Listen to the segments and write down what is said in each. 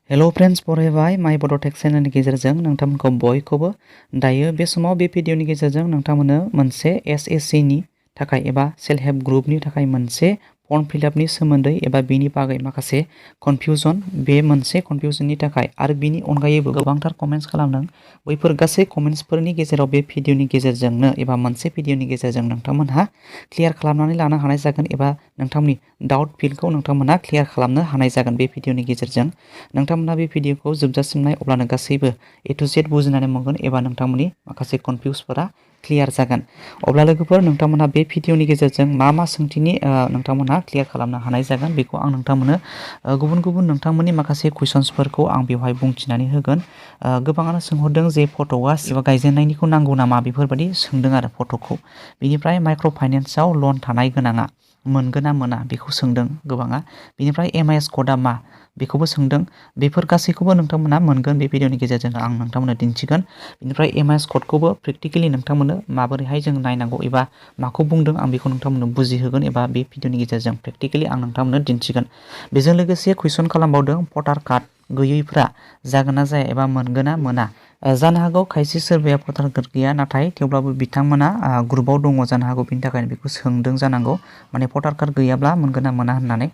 Hello friends बरायबाय mybodotech चेनेलनि गेजेरजों नोंथांमोनखौ बयखौबो दायो बे समाव बे भिडिअनि गेजेरजों नोंथांमोननो मोनसे एसएससि नि थाखाय एबा सेल्फ हेल्प ग्रुपनि थाखाय मोनसे फर्म फिलआपनि सोमोन्दै एबा बिनि बागै माखासे कन्फ्यूजन बे मोनसे कन्फ्यूजननि थाखाय आरो बिनि अनगायैबो गोबांथार कमेन्ट्स खालामदों बैफोर गासै कमेन्ट्सफोरनि गेजेराव बे भिडिअनि गेजेरजोंनो एबा मोनसे भिडिअनि गेजेरजों नोंथांमोनहा क्लियार खालामनानै लानो हानाय जागोन एबा नोंथांनि डाउट फिल्डखौ नोंथांमोनहा क्लियार खालामनो हानाय जागोन बे भिडिअनि गेजेरजों नोंथांमोना बे भिडिअखौ जोबजासिम नाय अब्लानो गासैबो ए टु जेड बुजिनानै मोनगोन एबा नोंथांमोननि माखासे कन्फ्यूजफोरा क्लियार जागोन अब्ला लोगोफोर नोंथांमोना बे भिडिअनि गेजेरजों मा सोंथिनि नोंथांमोनहा क्लियार खालामनो हानाय जागोन बेखौ आं नोंथांमोननो गुबुन नोंथांमोननि माखासे कुइसन्सफोरखौ आं बेवहाय बुंथिनानै होगोन गोबाङानो सोंहरदों जे फट'आ एबा गायजेननायनिखौ नांगौ नामा बेफोरबायदि सोंदों आरो फट'खौ बिनिफ्राय माइक्र' फाइनेन्सआव लन थानाय गोनाङा मोनगोन ना मोना बेखौ सोंदों गोबाङा बिनिफ्राय एमआइएस क'डआ मा बेखौबो सोंदों बेफोर गासैखौबो नोंथांमोना मोनगोन बे भिडिअनि गेजेरजों आं नोंथांमोननो दिन्थिगोन बिनिफ्राय एमआइएस क'डखौबो प्रेक्टिकेलि नोंथांमोननो माबोरैहाय जों नायनांगौ एबा माखौ बुंदों आं बेखौ नोंथांमोननो बुजिहोगोन एबा बे भिडिअनि गेजेरजों प्रेक्टिकेलि आं नोंथांमोननो दिन्थिगोन बेजों लोगोसे कुइसन खालामबावदों भटार कार्ड गैयैफ्रा जागोन ना जाया एबा मोनगोन ना मोना जानो हागौ खायसे सोरबाया भटार कार्ड गैया नाथाय थेवब्लाबो बिथांमोना ग्रुपआव दङ जानो हागौ बिनि थाखायनो बेखौ सोंदों जानांगौ माने भटार कार्ड गैयाब्ला मोनगोन ना मोना होननानै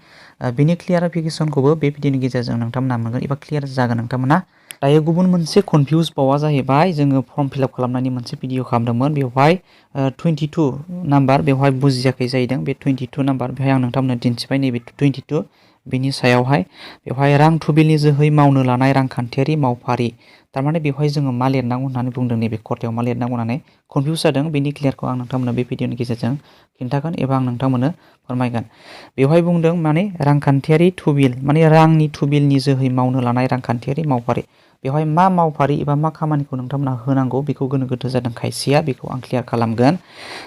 बिनि क्लियारिफिकेसनखौबो बे भिडिअनि गेजेरजों नोंथांमोना मोनगोन एबा क्लियार जागोन नोंथांमोना दायो गुबुन मोनसे कन्फ्यूज बावा जाहैबाय जोङो फर्म फिलआप खालामनायनि मोनसे भिडिअ खालामदोंमोन बेवहाय 22 नाम्बार बेवहाय बुजियाखै जाहैदों बे 22 नाम्बार बेवहाय आं नोंथांमोननो दिन्थिबाय नैबे 22 बेनि सायावहाय बेवहाय रां थुबिलनि जोहै मावनो लानाय रांखान्थियारि मावफारि थारमाने बेवहाय जोङो मा लिरनांगौ होननानै बुंदों नैबे खथायाव मा लिरनांगौ होननानै कन्फ्यूज जादों बेनि क्लियारखौ आं नोंथांमोननो बे भिडिअनि गेजेरजों खिन्थागोन एबा आं नोंथांमोननो फोरमायगोन बेवहाय बुंदों माने रांखान्थियारि थुबिल माने रांनि थुबिलनि जोहै मावनो लानाय रांखान्थियारि मावफारि बेवहाय मा मावफारि एबा मा खामानिखौ नोंथांमोना होनांगौ बेखौ गोनो गोथो जादों खायसेया बेखौ आं क्लियार खालामगोन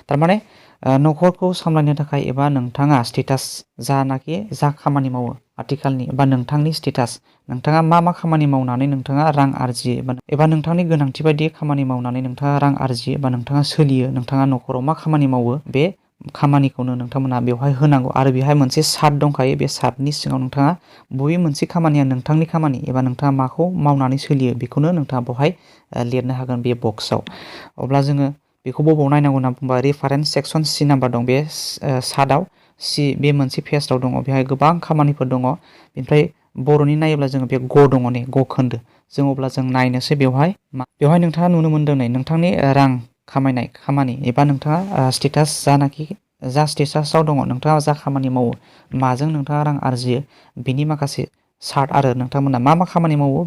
थारमाने न'खरखौ सामलायनो थाखाय एबा नोंथाङा स्टेटास जानाखि जा खामानि मावो आथिखालनि एबा नोंथांनि स्टेटास नोंथाङा मा खामानि मावनानै नोंथाङा रां आरजियो एबा नोंथांनि गोनांथि बायदि खामानि मावनानै नोंथाङा रां आरजियो एबा नोंथाङा सोलियो नोंथाङा न'खराव मा खामानि मावो बे खामानिखौनो नोंथांमोना बेवहाय होनांगौ आरो बेवहाय मोनसे सार्ट दंखायो बे सार्टनि सिङाव नोंथाङा बबे मोनसे खामानिया नोंथांनि खामानि एबा नोंथाङा माखौ मावनानै सोलियो बेखौनो नोंथाङा बेवहाय लिरनो हागोन बे बक्सआव अब्ला जोङो बेखौ बबाव नायनांगौ होनना बुंबा रेफारेन्स सेक्सन सि नाम्बार दं बे सार्टआव सि बे मोनसे पेजआव दङ बेहाय गोबां खामानिफोर दङ बेनिफ्राय बर'नि नायोब्ला जोङो बे ग दङ ने ग खोन्दो जों अब्ला जों नायनोसै बेवहाय नोंथाङा नुनो मोनदों नै नोंथांनि रां खामायनाय खामानि एबा नोंथाङा स्टेटास जानाखि जा स्टेटासआव दङ नोंथाङा जा खामानि मावो माजों नोंथाङा रां आरजियो बिनि माखासे सार्ट आरो नोंथांमोना मा खामानि मावो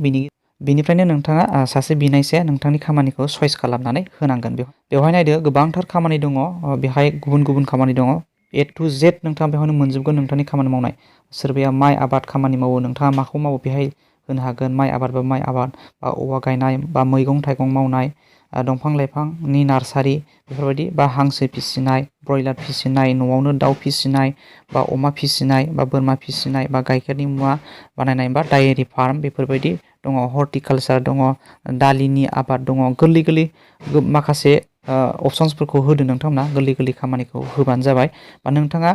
बिनिफ्रायनो नोंथाङा सासे बिनायसाया नोंथांनि खामानिखौ चयस खालामनानै होनांगोन बेवहाय नायदो गोबांथार खामानि दङ बेहाय गुबुन खामानि दङ ए टु जेड नोंथाङा बेवहायनो मोनजोबगोन नोंथांनि खामानि मावनाय सोरबाया माइ आबाद खामानि मावो नोंथाङा माखौ मावो बेहाय होनो हागोन माइ आबाद बा माइ आबाद बा औवा गायनाय बा मैगं थाइगं मावनाय दंफां लाइफांनि नार्सारि बेफोरबायदि बा हांसो फिसिनाय ब्रयलार फिसिनाय न'आवनो दाउ फिसिनाय बा अमा फिसिनाय बा बोरमा फिसिनाय बा गाइखेरनि मुवा बानायनाय बा डायरी फार्म बेफोरबायदि दङ हर्टिकालसार दङ दालिनि आबाद दङ गोरलै माखासे अपसन्सफोरखौ होदो नोंथांमोना गोरलै खामानिखौ होबानो जाबाय बा नोंथाङा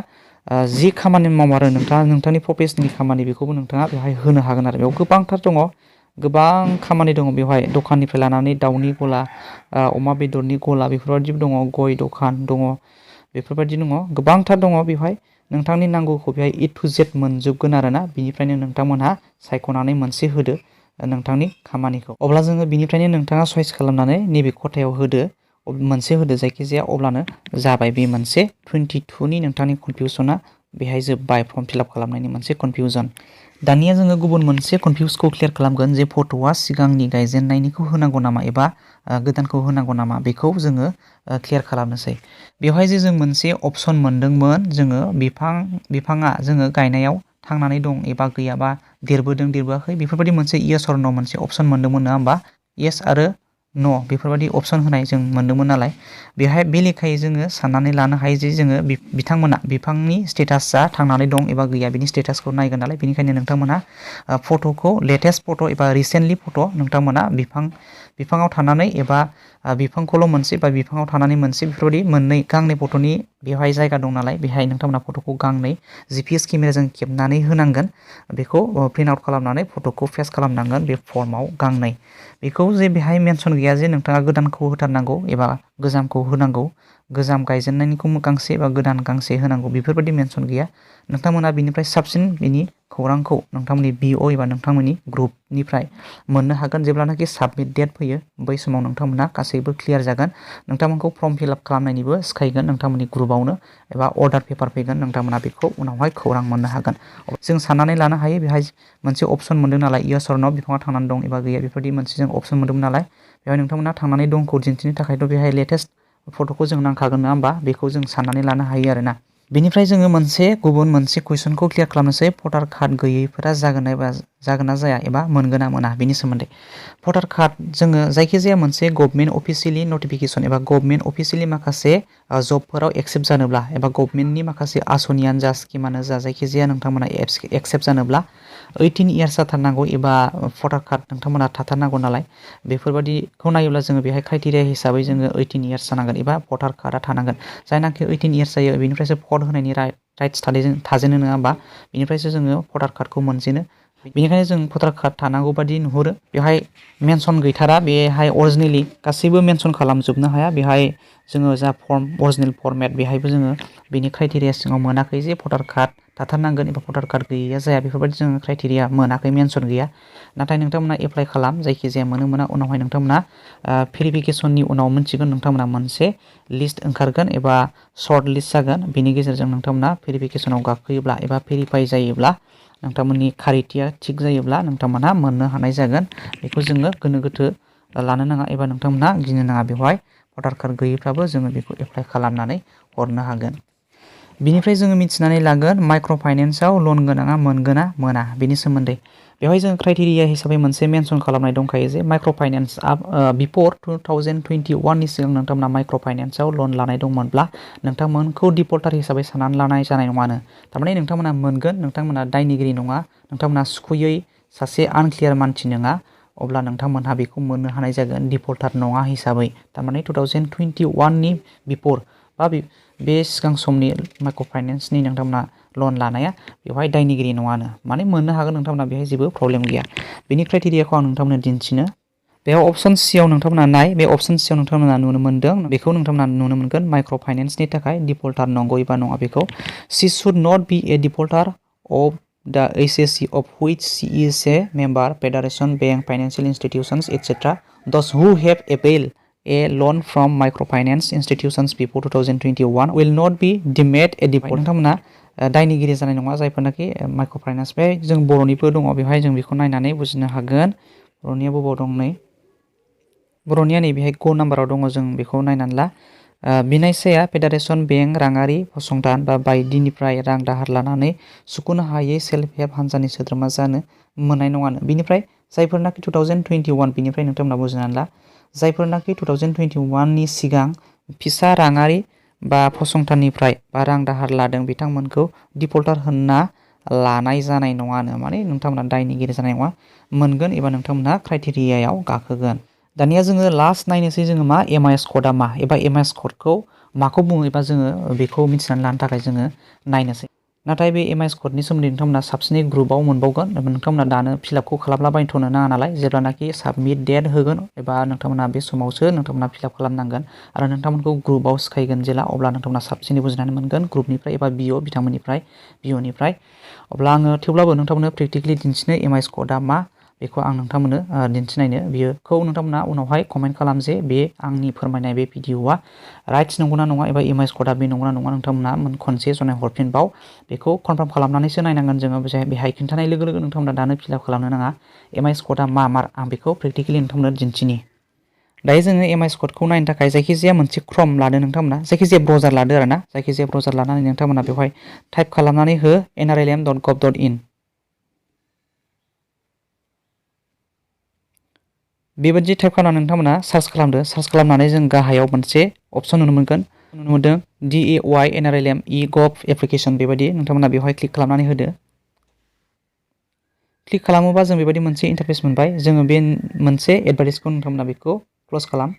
जि खामानि मावो आरो नोंथांनि प्रफेसनेल खामानि बेखौबो नोंथाङा बेवहाय होनो हागोन आरो बेयाव गोबांथार दङ गोबां खामानि दङ बेवहाय दखाननिफ्राय लानानै दाउनि गला अमा बेदरनि गला बेफोरबायदि दङ गय दखान दङ बेफोरबायदि दङ गोबांथार दङ बेवहाय नोंथांनि नांगौखौ बेहाय ए टु जेड मोनजोबगोन आरोना बिनिफ्रायनो नोंथांमोनहा सायख'नानै मोनसे होदो नोंथांनि खामानिखौ अब्ला जोङो बिनिफ्रायनो नोंथाङा चयस खालामनानै नैबे खथायाव होदो मोनसे होदो जायखिजाया अब्लानो जाबाय बे मोनसे 22नि नोंथांनि कन्फ्यूसना बेहाय जोब्बाय फर्म फिलआप खालामनायनि मोनसे कन्फ्यूजन दानिया जोङो गुबुन मोनसे कन्फ्यूजखौ क्लियार खालामगोन जे फट'आ सिगांनि गायजेननायनिखौ होनांगौ नामा एबा गोदानखौ होनांगौ नामा बेखौ जोङो क्लियार खालामनोसै बेवहाय जे जों मोनसे अपसन मोनदोंमोन जोङो बिफाङा जोङो गायनायाव थांनानै दं एबा गैयाबा देरबोदों देरबोआखै बेफोरबायदि मोनसे येस अर नो मोनसे अपसन मोनदोंमोन नङा होमबा येस आरो न' बेफोरबायदि अपसन होनाय जों मोन्दोंमोन नालाय बेहाय बे लेखायै जोङो साननानै लानो हायो जे जोङो बिथांमोना बिफांनि स्टेटासआ थांनानै दं एबा गैया बिनि स्टेटासखौ नायगोन नालाय बेनिखायनो नोंथांमोना फट'खौ लेटेस्ट फट' एबा रिसेन्टलि फट' नोंथांमोना बिफाङाव थानानै एबा बिफांखौल' मोनसे बा बिफाङाव थानानै मोनसे बेफोरबायदि मोननै गांनै फट'नि बेवहाय जायगा दं नालाय बेहाय नोंथांमोना फट'खौ गांनै GPS केमेराजों खेबनानै होनांगोन बेखौ प्रिन्ट आउट खालामनानै फट'खौ पेस्ट खालामनांगोन बे फर्माव गांनै बेखौ जे बेहाय मेनसन गैया जे नोंथाङा गोदानखौ होथारनांगौ एबा गोजामखौ होनांगौ गोजाम गायजेननायनिखौ गांसे एबा गोदान गांसे होनांगौ बेफोरबायदि मेनसन गैया नोंथांमोना बिनिफ्राय साबसिन बिनि खौरांखौ नोंथांमोननि BO एबा नोंथांमोननि ग्रुपनिफ्राय मोननो हागोन जेब्लानाखि साबमिट डेट फैयो बै समाव नोंथांमोना गासैबो क्लियार जागोन नोंथांमोनखौ फर्म फिलआप खालामनायनिबो सिखायगोन नोंथांमोननि ग्रुपआवनो एबा अर्डार पेपार फैगोन नोंथांमोना बेखौ उनावहाय खौरां मोननो हागोन जों साननानै लानो हायो बेहाय मोनसे अपसन मोनदों नालाय yes or no बिफाङा थांनानै दं एबा गैया बेफोरबायदि मोनसे जों अपसन मोनदोंमोन नालाय बेवहाय नोंथांमोना थांनानै दंखौ दिन्थिनो थाखायथ' बेहाय लेटेस्ट फट'खौ जों नांखागोन नङा होमबा बेखौ जों साननानै लानो हायो आरोना बेनिफ्राय जोङो गुबुन मोनसे कुइसनखौ क्लियार खालामनोसै भटार कार्ड गैयैफोरा जागोन ना जाया एबा मोनगोन ना मोना बेनि सोमोन्दै भटार कार्ड जोङो जायखिजाया मोनसे गभर्नमेन्ट अफिसियेलि नटिफिकेसन एबा गभर्नमेन्ट अफिसियेलि माखासे जबफोराव एक्सेप्ट जानोब्ला एबा गभर्नमेन्टनि माखासे आसनियानो जा स्किमानो जा जायखिजाया नोंथांमोना एक्सेप्ट जानोब्ला 18 इयार्स जाथारनांगौ एबा भटार कार्ड नोंथांमोना थाथारनांगौ नालाय बेफोरबायदिखौ नायोब्ला जोङो बेहाय क्राइटेरिया हिसाबै जोङो 18 इयार्स जानांगोन एबा भटार कार्डआ थानांगोन जायनाखि 18 इयार्स जायो बेनिफ्रायसो भट होनायनि राइट्स थाजेनो नङा होमबा बेनिफ्रायसो जोङो भटार कार्डखौ मोनजेनो बेनिखायनो जों भटार कार्ड थानांगौ बादि नुहुरो बेवहाय मेनसन गैथारा बेहाय अरिजिनेलि गासैबो मेनसन खालामजोबनो हाया बेहाय जोङो जा अरिजिनेल फर्मेट बेहायबो जोङो बेनि क्राइटेरिया सिङाव मोनाखै जे भटार कार्ड थाथारनांगोन एबा भटार कार्ड गैयैया जाया बेफोरबायदि जोङो क्राइटेरिया मोनाखै मेनसन गैया नाथाय नोंथांमोना एप्लाइ खालाम जायखिजाया मोना उनावहाय नोंथांमोना भेरिफिकेसननि उनाव मोनथिगोन नोंथांमोना मोनसे लिस्ट ओंखारगोन एबा सर्ट लिस्ट जागोन बेनि गेजेरजों नोंथांमोना भेरिफिकेसनाव गाखोयोब्ला एबा भेरिफाइ जायोब्ला नोंथांमोननि खारिथिया थिग जायोब्ला नोंथांमोना मोननो हानाय जागोन बेखौ जोङो गोनो गोथो लानो नाङा एबा नोंथांमोना गिनो नाङा बेवहाय भटार कार्ड गैयैफ्राबो जोङो बेखौ एप्लाइ खालामनानै हरनो हागोन बिनिफ्राय जोङो मिथिनानै लागोन माइक्र' फाइनेन्सआव लन गोनाङा मोनगोन ना मोना बेनि सोमोन्दै बेवहाय जों क्राइटेरिया हिसाबै मोनसे मेनसन खालामनाय दंखायो जे माइक्र' फाइनेन्सआ बिफोर 2021नि सिगां नोंथांमोना माइक्र' फाइनेन्सआव लन लानाय दंमोनब्ला नोंथांमोनखौ डिफल्टार हिसाबै साननानै लानाय जानाय नङानो थारमाने नोंथांमोना मोनगोन नोंथांमोना दायनिगिरि नङा नोंथांमोना सुखुयै सासे आनक्लियार मानसि नङा अब्ला नोंथांमोनहा बेखौ मोननो हानाय जागोन डिफल्टार नङा हिसाबै थारमाने 2021नि बिफोर बा बे सिगां समनि माइक्र' फाइनेन्सनि नोंथांमोना लन लानाया बेवहाय दायनिगिरि नङानो माने मोननो हागोन नोंथांमोना बेहाय जेबो प्रब्लेम गैया बेनि क्राइटेरियाखौ आं नोंथांमोननो दिन्थिनो बेयाव अपसन सियाव नोंथांमोना नाय बे अपसन सियाव नोंथांमोना नुनो मोनदों बेखौ नोंथांमोना नुनो मोनगोन माइक्र' फाइनेन्सनि थाखाय डिफल्टार नंगौ एबा नङा बेखौ she should not be a defaulter of the HSC of which she is a member, federation, bank, financial institutions, etc. Those who have availed a loan from microfinance institutions before 2021 will not be deemed a default. नोंथांमोना दायनिगिरि जानाय नङा जायफोरनाखि माइक्र'फाइनेन्स बे जों बर'निबो दङ बेवहाय जों बेखौ नायनानै बुजिनो हागोन बर'निया बबाव दं नै बर'निया नै बेहाय ग नाम्बाराव दङ जों बेखौ नायनानै ला बिनायसाया फेडारेशन बेंक राङारि फसंथान बा बायदिनिफ्राय रां दाहार लानानै सुख'नो हायै सेल्फ हेल्प हान्जानि सोद्रोमा जानो मोननाय नङानो बिनिफ्राय जायफोरनाखि 2021 बिनिफ्राय नोंथांमोना बुजिनानै ला जायफोरनाखि 2021नि सिगां फिसा राङारि बा फसंथाननिफ्राय बा रां दाहार लादों बिथांमोनखौ डिफल्टार होनना लानाय जानाय नङानो माने नोंथांमोना दायनिगिरि जानाय नङा मोनगोन एबा नोंथांमोना क्राइटेरियायाव गाखोगोन दानिया जोङो लास्ट नायनोसै जोङो मा एमआइएस क'डआ मा एबा एमआइएस क'डखौ माखौ बुङो एबा जोङो बेखौ मिथिनानै लानो थाखाय जोङो नायनोसै नाथाय बे एमआइएस क'डनि सोमोन्दै नोंथांमोना साबसिनै ग्रुपआव मोनबावगोन नोंथांमोना दानो फिलआपखौ खालामलाबायथ'नो नाङा नालाय जेब्लानाखि साबमिट डेट होगोन एबा नोंथांमोना बे समावसो नोंथांमोना फिलआप खालामनांगोन आरो नोंथांमोनखौ ग्रुपआव सिखायगोन जेला अब्ला नोंथांमोना साबसिनै बुजिनानै मोनगोन ग्रुपनिफ्राय एबा बिथांमोननिफ्राय बिअनिफ्राय अब्ला आङो थेवब्लाबो नोंथांमोननो प्रेक्टिकेलि दिन्थिनो एमआइएस क'डआ मा बेखौ आं नोंथांमोननो दिन्थिनायनो बियोखौ नोंथांमोना उनावहाय कमेन्ट खालाम जे बे आंनि फोरमायनाय बे भिडिअआ राइट्स नंगौना नङा एबा एमआइएस क'डआ बे नंगौना नङा नोंथांमोना खनसे जनाय हरफिनबाव बेखौ कनफार्म खालामनानैसो नायनांगोन जोङो बेहाय खिन्थानाय लोगो लोगो नोंथांमोना दानो फिलआप खालामनो नाङा एमआइएस क'डआ मा आं बेखौ प्रेक्टिकेलि नोंथांमोननो दिन्थिनि दायो जोङो एमआइएस क'डखौ नायनो थाखाय जायखिजाया मोनसे क्रम लादो नोंथांमोना जायखिजाया ब्राउजार लादो आरोना जायखिजाया ब्राउजार लानानै नोंथांमोना बेवहाय टाइप खालामनानै हो nrlm.gov.in बेबायदि टाइप खालामनानै नोंथांमोना सार्च खालामदो। सार्च खालामनानै जों गाहायाव मोनसे अप्शन नुनो मोनदों DAY_NRLM_E_gov एप्लिकेसन बेबायदि नोंथांमोना बेवहाय क्लिक खालामनानै होदो। क्लिक खालामोबा जों बेबायदि मोनसे इन्टारफेस मोनबाय। जोङो बे मोनसे एडभार्टाइजखौ नोंथांमोना बेखौ क्लोज खालाम।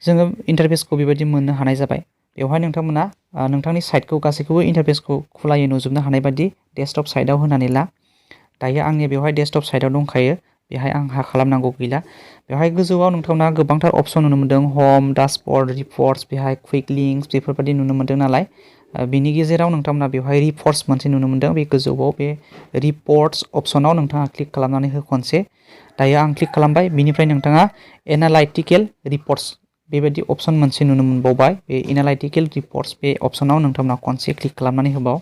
जोङो इन्टारफेसखौ बेबायदि मोननो हानाय जाबाय। बेवहाय नोंथांमोना नोंथांनि साइटखौ गासैखौबो इन्टारफेसखौ खुलायै नुजोबनो हानाय बायदि डेस्कटप साइटआव होनानै ला। दायो आंनि बेवहाय डेस्कटप साइटआव दंखायो। बेहाय आंहा खालामनांगौ गैला। बेवहाय गोजौआव नोंथांमोना गोबांथार अपसन नुनो मोनदों। हम, डाशबर्ड, रिपर्ट्स, बेहाय क्विक लिंक्स बेफोरबायदि नुनो मोनदों नालाय। बिनि गेजेराव नोंथांमोना बेवहाय रिपर्ट्स मोनसे नुनो मोनदों। बे गोजौआव बे रिपर्ट्स अपसनाव नोंथाङा क्लिक खालामनानै हो खनसे। दायो आं क्लिक खालामबाय। बिनिफ्राय नोंथाङा एनालाइटिकेल रिपर्ट्स बेबायदि अपसन मोनसे नुनो मोनबावबाय। बे एनालाइटिकेल रिपर्ट्स बे अपसनाव नोंथांमोना खनसे क्लिक खालामनानै होबाव।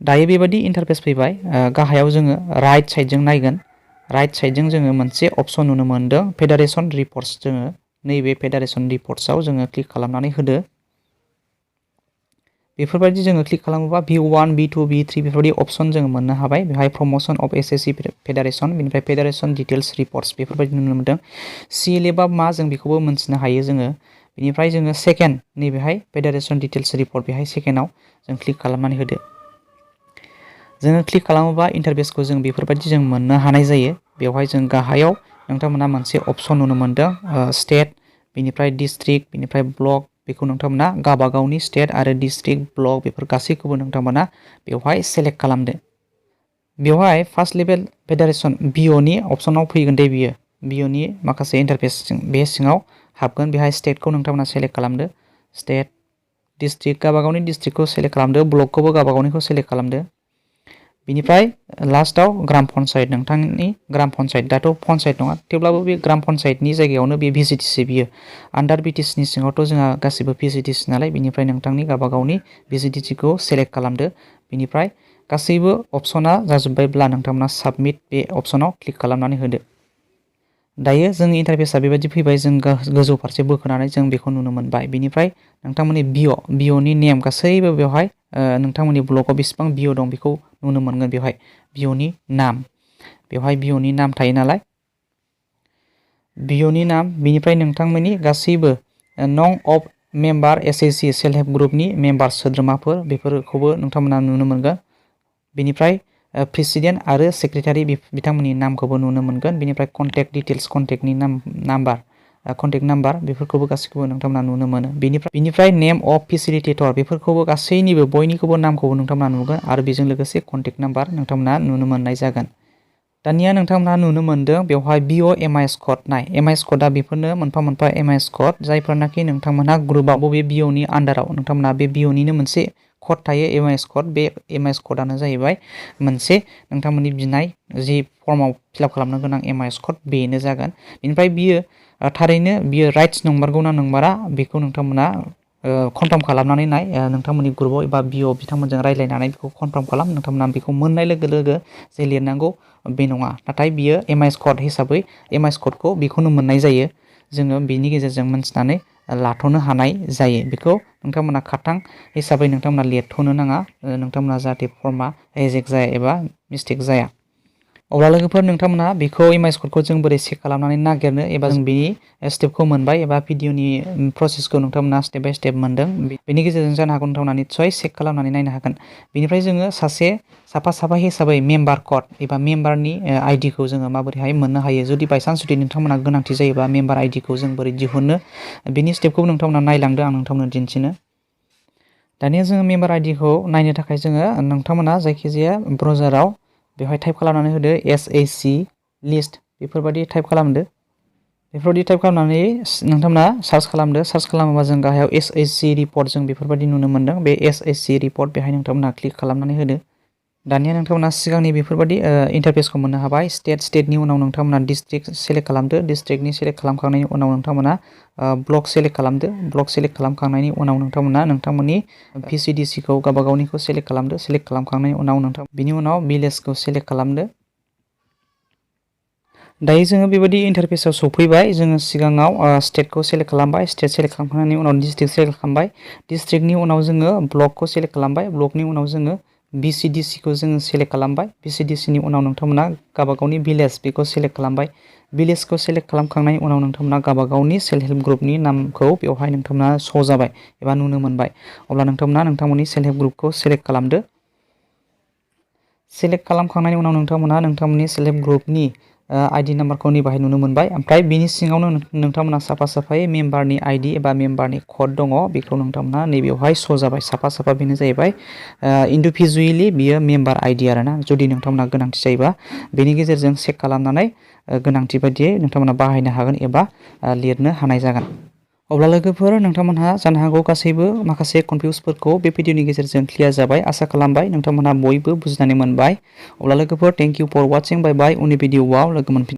दायो बेबायदि इन्टारफेस फैबाय। गाहायाव जोङो राइट साइडजों नायगोन। राइट साइडजों जोङो मोनसे अपसन नुनो मोनदों फेडारेसन रिपर्ट्स। जोङो नैबे फेडारेसन रिपर्ट्सआव जोङो क्लिक खालामनानै होदो। बेफोरबायदि जोङो क्लिक खालामोबा V1, V2, V3 बेफोरबायदि अपसन जोङो मोननो हाबाय। बेहाय प्रमोशन अफ SSC फेडारेसन, बेनिफ्राय फेडारेसन डिटेल्स रिपर्ट्स बेफोरबायदि नुनो मोनदों। CLF आ मा जों बेखौबो मोनथिनो हायो जोङो। बेनिफ्राय जोङो सेकेन्ड नैबेहाय फेडारेसन डिटेल्स रिपर्ट बेहाय सेकेन्डआव जों क्लिक खालामनानै होदो। जोङो क्लिक खालामोबा इन्टारफेसखौ जों बेफोरबायदि जों मोननो हानाय जायो। बेवहाय जों गाहायाव नोंथांमोना मोनसे अपसन नुनो मोनदों स्टेट, बेनिफ्राय डिस्ट्रिक्ट, बेनिफ्राय ब्लक। बेखौ नोंथांमोना गावबागावनि स्टेट आरो डिस्ट्रिक्ट ब्लक बेफोर गासैखौबो नोंथांमोना बेवहाय सेलेक्ट खालामदो। बेवहाय फार्स्ट लेभेल फेडारेसन BOनि अपसनाव फैगोन दे बियो। BOनि माखासे इन्टारफेस बे सिङाव हाबगोन। बेहाय स्टेटखौ नोंथांमोना सेलेक्ट खालामदो। स्टेट, डिस्ट्रिक्ट गावबागावनि डिस्ट्रिक्टखौ सेलेक्ट खालामदो। ब्लकखौबो गावबागावनिखौ सेलेक्ट खालामदो। बिनिफ्राय लास्टआव ग्राम पन्सायत, नोंथांनि ग्राम पन्सायत। दाथ' पन्सायत नङा, थेवब्लाबो बे ग्राम पन्सायतनि जायगायावनो बे VCTC बियो। आन्डार BTCनि सिङावथ' जोंहा गासिबो VCTC नालाय। बिनिफ्राय नोंथांनि गावबागावनि VCTCखौ सेलेक्ट खालामदो। बिनिफ्राय गासैबो अपसना जाजोब्बायब्ला नोंथांमोना साबमिट बे अपसनाव क्लिक खालामनानै होदो। दायो जोंनि इन्टारफेसआ बेबायदि फैबाय। जों गोजौ फारसे बोखोनानै जों बेखौ नुनो मोनबाय। बिनिफ्राय नोंथांमोननि BOनि नेम गासैबो बेवहाय नोंथांमोननि ब्लगाव बेसेबां BO दं बेखौ नुनो मोनगोन। बेवहाय BOनि नाम, बेवहाय BOनि नाम थायो नालाय। BOनि नाम, बिनिफ्राय नोंथांमोननि गासैबो नं of member SSC self help ग्रुपनि मेम्बार सोद्रोमाफोर बेफोरखौबो नोंथांमोना नुनो मोनगोन। बेनिफ्राय प्रेसिडेन्ट आरो सेक्रेटारि बिथांमोननि नामखौबो नुनो मोनगोन। बेनिफ्राय कन्टेक्ट डिटेल्स, कन्टेक्टनि नाम्बार बेफोरखौबो गासैखौबो नोंथांमोना नुनो मोनो। बेनिफ्राय नेम अफ फेसिलिटेटर बेफोरखौबो गासैनिबो बयनिखौबो नामखौबो नोंथांमोना नुगोन आरो बेजों लोगोसे कन्टेक्ट नाम्बार नोंथांमोना नुनो मोननाय जागोन। दानिया नोंथांमोना नुनो मोनदों बेवहाय BO MIS क'ड नाय। MIS क'डआ बेफोरनो मोनफा मोनफा MIS क'ड जायफोरनाखि नोंथांमोनहा ग्रुपआव बबे BOनि आन्डाराव नोंथांमोना बे BOनिनो मोनसे क'ड थायो MIS क'ड। बे MIS क'डआनो जाहैबाय मोनसे नोंथांमोननि बिनाय जि फर्माव फिलआप खालामनो गोनां MIS क'ड बेनो जागोन। बेनिफ्राय बियो थारैनो बियो राइट्स नंमारगौना नंमारा बेखौ नोंथांमोना कनफार्म खालामनानै नाय। नोंथांमोननि ग्रुपआव एबा BO बिथांमोनजों रायज्लायनानै बेखौ कनफार्म खालाम। नोंथांमोना बेखौ मोननाय लोगो लोगो जे लिरनांगौ बे नङा, नाथाय बियो MIS क'ड हिसाबै MIS क'डखौ बेखौनो मोननाय जायो। जोङो बेनि गेजेरजों मोनथिनानै लाथ'नो हानाय जायो। बेखौ नोंथांमोना खाथां हिसाबै नोंथांमोना लिरथ'नो नाङा। नोंथांमोना जाहाथे फर्मा रिजेक्ट जाया एबा मिस्टेक जाया। अब्ला लोगोफोर नोंथांमोना बेखौ MIS क'डखौ जों बोरै चेक खालामनानै नागिरनो एबा जों बेनि स्टेपखौ मोनबाय एबा भिडिअनि प्रसेसखौ नोंथांमोना स्टेप बाय स्टेप मोनदों। बेनि गेजेरजों जानो हागौ नोंथांमोना निस्सय चेक खालामनानै नायनो हागोन। बेनिफ्राय जोङो साफा हिसाबै मेम्बार क'ड एबा मेम्बारनि आइडिखौ जोङो माबोरैहाय मोननो हायो। जुदि बायसान्स जुदि नोंथांमोना गोनांथि जायोबा मेम्बार आइडिखौ जों बोरै दिहुननो बेनि स्टेपखौ नोंथांमोना नायलांदो, आं नोंथांमोननो दिन्थिनो। दानिया जोङो मेम्बार आइडिखौ नायनो थाखाय जोङो नोंथांमोना जायखिजाया ब्राउजाराव बेवहाय टाइप खालामनानै होदो SSC लिस्ट बेफोरबायदि टाइप खालामदो। बेफोरबायदि टाइप खालामनानै नोंथांमोना सार्च खालामदो। सार्च खालामोबा जों गाहायाव SSC रिपर्ट जों बेफोरबायदि नुनो मोनदों। बे SSC रिपर्ट बेहाय नोंथांमोना क्लिक खालामनानै होदो। दानिया नोंथांमोना सिगांनि बेफोरबायदि इन्टारफेसखौ मोननो हाबाय। स्टेटनि उनाव नोंथांमोना डिस्ट्रिक्ट सेलेक्ट खालामदो। डिस्ट्रिक्टनि सेलेक्ट खालामखांनायनि उनाव नोंथांमोना ब्लक सेलेक्ट खालामदो। ब्लक सेलेक्ट खालामखांनायनि उनाव नोंथांमोना नोंथांमोननि VCTCखौ गावबागावनिखौ सेलेक्ट खालामदो। सेलेक्ट खालामखांनायनि उनाव बिनि उनाव भिलेजखौ सेलेक्ट खालामदो। दायो जोङो बेबायदि इन्टारफेसआव सफैबाय। जोङो सिगाङाव स्टेटखौ सेलेक्ट खालामबाय। स्टेट सेलेक्ट खालामखांनायनि उनाव डिस्ट्रिक्ट सेलेक्ट खालामबाय। डिस्ट्रिक्टनि उनाव जोङो ब्लकखौ सेलेक्ट खालामबाय। ब्लकनि उनाव जोङो BCDC खौ जोङो सेलेक्ट खालामबाय। BCDC नि उनाव नोंथांमोना गावबागावनि भिलेज बेखौ सेलेक्ट खालामबाय। भिलेजखौ सेलेक्ट खालामखांनायनि उनाव नोंथांमोना गावबागावनि सेल्फ हेल्प ग्रुपनि नामखौ बेवहाय नोंथांमोना श' जाबाय एबा नुनो मोनबाय। अब्ला नोंथांमोना नोंथांमोननि सेल्फ हेल्प ग्रुपखौ सेलेक्ट खालामदो। सेलेक्ट खालामखांनायनि उनाव नोंथांमोना नोंथांमोननि सेल्फ हेल्प ग्रुपनि आइडि नाम्बारखौ नैबाहाय नुनो मोनबाय। ओमफ्राय बिनि सिङावनो नोंथांमोना साफा साफायै मेम्बारनि आइडि एबा मेम्बारनि कड दङ, बेखौ नोंथांमोना नैबेयावहाय श' जाबाय। साफा साफा बेनो जाहैबाय इन्डिभिजुवेलि बियो मेम्बार आइडि आरोना। जुदि नोंथांमोना गोनांथि जायोबा बेनि गेजेरजों चेक खालामनानै गोनांथि बायदियै नोंथांमोना बाहायनो हागोन एबा लिरनो हानाय जागोन। अब्ला लोगोफोर, नोंथांमोनहा जानो हागौ गासैबो माखासे कनफिउसफोरखौ बे भिडिअनि गेजेरजों क्लियार जाबाय। आसा खालामबाय नोंथांमोनहा बयबो बुजिनानै मोनबाय। अब्ला लोगोफोर, थेंक इउ फर वाचिं। बाय बाय। उननि भिडिअआव लोगो मोनफिन